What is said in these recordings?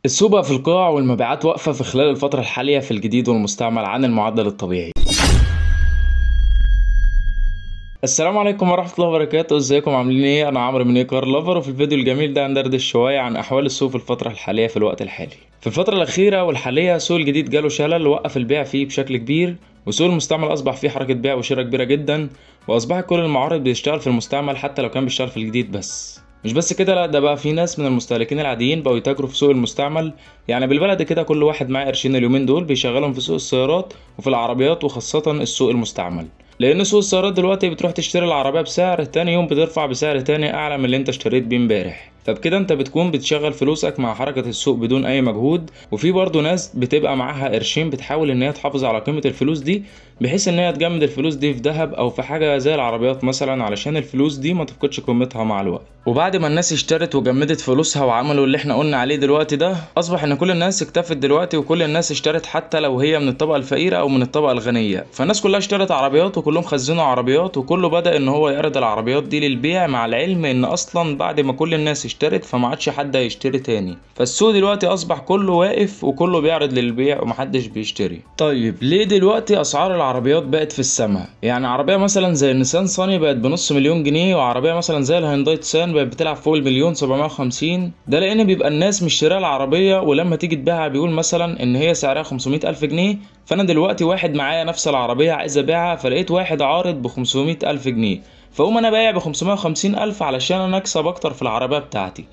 السوق بقى في القاع والمبيعات واقفة في خلال الفترة الحالية في الجديد والمستعمل عن المعدل الطبيعي. السلام عليكم ورحمة الله وبركاته، ازيكم عاملين ايه؟ انا عمرو من كار لافر، وفي الفيديو الجميل ده هندردش شوية عن احوال السوق في الفترة الحالية في الوقت الحالي. في الفترة الأخيرة والحالية السوق الجديد جاله شلل وقف البيع فيه بشكل كبير، وسوق المستعمل أصبح فيه حركة بيع وشراء كبيرة جدا، وأصبح كل المعارض بيشتغل في المستعمل حتى لو كان بيشتغل في الجديد بس. مش بس كده، لا ده بقى في ناس من المستهلكين العاديين بقوا يتاجروا في سوق المستعمل. يعني بالبلد كده كل واحد معاه قرشين اليومين دول بيشغلهم في سوق السيارات وفي العربيات، وخاصة السوق المستعمل، لان سوق السيارات دلوقتي بتروح تشتري العربية بسعر، تاني يوم بترفع بسعر تاني اعلى من اللي انت اشتريت بيه امبارح. فبكده انت بتكون بتشغل فلوسك مع حركة السوق بدون اي مجهود. وفي برضه ناس بتبقى معاها قرشين بتحاول ان هي تحافظ على قيمة الفلوس دي، بحيث ان هي تجمد الفلوس دي في ذهب او في حاجة زي العربيات مثلا، علشان الفلوس دي ما تفقدش قيمتها مع الوقت. وبعد ما الناس اشترت وجمدت فلوسها وعملوا اللي احنا قلنا عليه دلوقتي ده، اصبح ان كل الناس اكتفت دلوقتي وكل الناس اشترت حتى لو هي من الطبقة الفقيرة او من الطبقة الغنية. فالناس كلها اشترت عربيات وكلهم خزنوا عربيات، وكله بدأ ان هو يعرض العربيات دي للبيع، مع العلم ان اصلا بعد ما كل الناس اشترت فما عادش حد هيشتري تاني. فالسوق دلوقتي اصبح كله واقف وكله بيعرض للبيع ومحدش بيشتري. طيب ليه دلوقتي اسعار العربيات بقت في السماء؟ يعني عربية مثلا زي النيسان صاني بقت ب500,000 جنيه، وعربية مثلا زي الهيونداي توسان بقت بتلعب فوق 1,750,000. ده لان بيبقى الناس مشتريه العربية، ولما تيجي تبيعها بيقول مثلا ان هي سعرها 500,000 جنيه. فانا دلوقتي واحد معايا نفس العربية عايز ابيعها، فلقيت واحد عارض ب500,000 جنيه، فاقوم انا بايع ب550,000 علشان انا اكسب اكتر في العربية بتاعتي.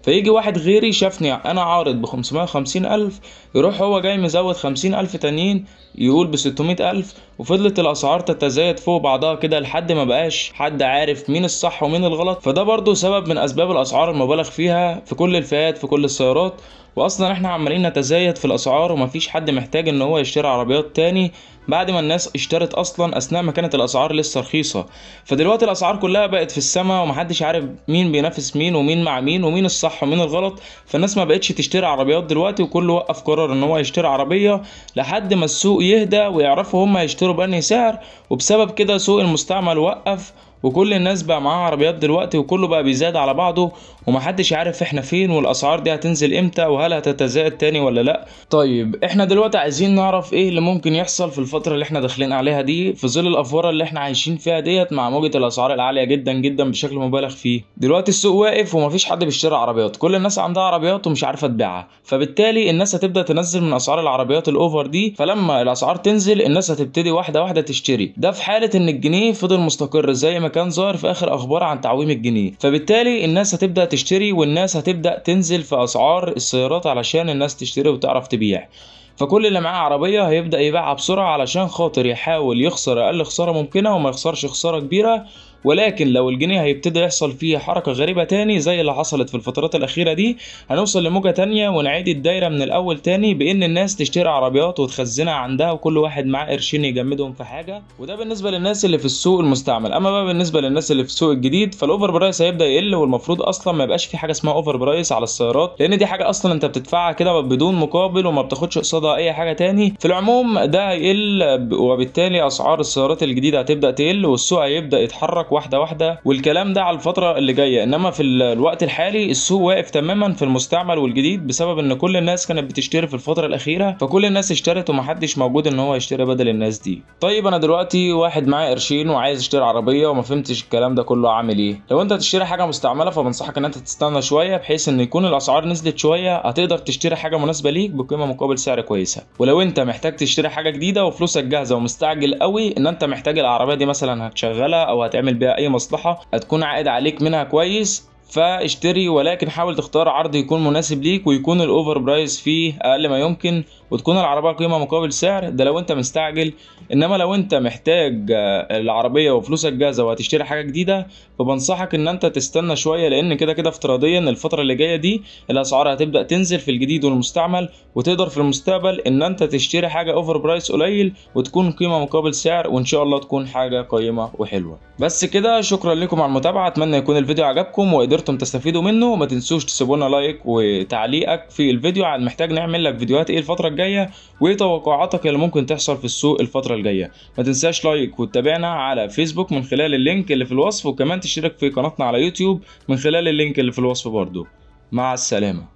فيجي واحد غيري شافني انا عارض ب550,000، يروح هو جاي مزود 50,000 تانيين يقول ب600,000، وفضلت الاسعار تتزايد فوق بعضها كده لحد ما بقاش حد عارف مين الصح ومين الغلط. فده برضو سبب من اسباب الاسعار المبالغ فيها في كل الفئات في كل السيارات. واصلا احنا عمالين نتزايد في الاسعار ومفيش حد محتاج ان هو يشتري عربيات تاني بعد ما الناس اشترت اصلا اثناء ما كانت الاسعار لسه رخيصة. فدلوقتي الاسعار كلها بقت في السماء ومحدش عارف مين بينافس مين ومين مع مين ومين الصح ومين الغلط. فالناس ما بقتش تشتري عربيات دلوقتي، وكله وقف قرر ان هو يشتري عربية لحد ما السوق يهدى ويعرفوا هم هيشتروا بأنهي سعر. وبسبب كده سوق المستعمل وقف، وكل الناس بقى معاها عربيات دلوقتي، وكله بقى بيزاد على بعضه ومحدش عارف احنا فين والاسعار دي هتنزل امتى وهل هتتزايد تاني ولا لا. طيب احنا دلوقتي عايزين نعرف ايه اللي ممكن يحصل في الفترة اللي احنا داخلين عليها دي، في ظل الافوره اللي احنا عايشين فيها ديت مع موجة الاسعار العالية جدا جدا بشكل مبالغ فيه. دلوقتي السوق واقف ومفيش حد بيشتري عربيات، كل الناس عندها عربيات ومش عارفة تبيعها، فبالتالي الناس هتبدأ تنزل من اسعار العربيات ال over دي. فلما الاسعار تنزل الناس هتبتدي واحدة واحدة تشتري، ده في حالة ان الجنيه فضل مستقر زي ما كان ظاهر في اخر اخبار عن تعويم الجنيه. فبالتالي الناس هتبدا تشتري والناس هتبدا تنزل في اسعار السيارات علشان الناس تشتري وتعرف تبيع. فكل اللي معاه عربية هيبدا يبيعها بسرعة علشان خاطر يحاول يخسر اقل خسارة ممكنة وما يخسرش خسارة كبيرة. ولكن لو الجنيه هيبتدي يحصل فيه حركة غريبة تاني زي اللي حصلت في الفترات الأخيرة دي، هنوصل لموجة تانية ونعيد الدايرة من الأول تاني، بإن الناس تشتري عربيات وتخزنها عندها وكل واحد معاه قرشين يجمدهم في حاجة. وده بالنسبة للناس اللي في السوق المستعمل. أما بقى بالنسبة للناس اللي في السوق الجديد فال over price هيبدأ يقل، والمفروض أصلا ما يبقاش في حاجة اسمها over price على السيارات، لأن دي حاجة أصلا أنت بتدفعها كده بدون مقابل وما بتاخدش قصادها أي حاجة تاني. في العموم ده هيقل، وبالتالي أسعار السيارات الجديدة هتبدأ تقل والسوق هيبدأ يتحرك واحدة واحدة، والكلام ده على الفترة اللي جاية. انما في الوقت الحالي السوق واقف تماما في المستعمل والجديد، بسبب ان كل الناس كانت بتشتري في الفترة الأخيرة، فكل الناس اشترت ومحدش موجود ان هو يشتري بدل الناس دي. طيب انا دلوقتي واحد معاه قرشين وعايز اشتري عربية وما فهمتش الكلام ده كله، عامل ايه؟ لو انت تشتري حاجة مستعملة فبنصحك ان انت تستنى شوية، بحيث ان يكون الاسعار نزلت شوية هتقدر تشتري حاجة مناسبة ليك بقيمة مقابل سعر كويسة. ولو انت محتاج تشتري حاجة جديدة وفلوسك جاهزة ومستعجل قوي ان انت محتاج العربية دي مثلا هتشغلها او هتعمل بيها اي مصلحة هتكون عائد عليك منها كويس، فاشتري، ولكن حاول تختار عرض يكون مناسب ليك ويكون ال over price فيه اقل ما يمكن، وتكون العربية قيمة مقابل سعر. ده لو انت مستعجل. انما لو انت محتاج العربية وفلوسك جاهزة وهتشتري حاجة جديدة، فبنصحك ان انت تستنى شوية، لان كده كده افتراضيا الفترة اللي جاية دي الاسعار هتبدا تنزل في الجديد والمستعمل، وتقدر في المستقبل ان انت تشتري حاجة over price قليل وتكون قيمة مقابل سعر، وان شاء الله تكون حاجة قيمة وحلوه. بس كده، شكرا لكم على المتابعة، اتمنى يكون الفيديو عجبكم وقدرتم تستفيدوا منه. وما تنسوش تسيبونا like وتعليقك في الفيديو عن محتاج نعمل لك فيديوهات ايه الفترة الجاية، وايه توقعاتك اللي ممكن تحصل في السوق الفترة الجاية. ما تنساش like وتتابعنا على فيسبوك من خلال ال link اللي في الوصف، وكمان تشترك في قناتنا على يوتيوب من خلال ال link اللي في الوصف برضو. مع السلامة.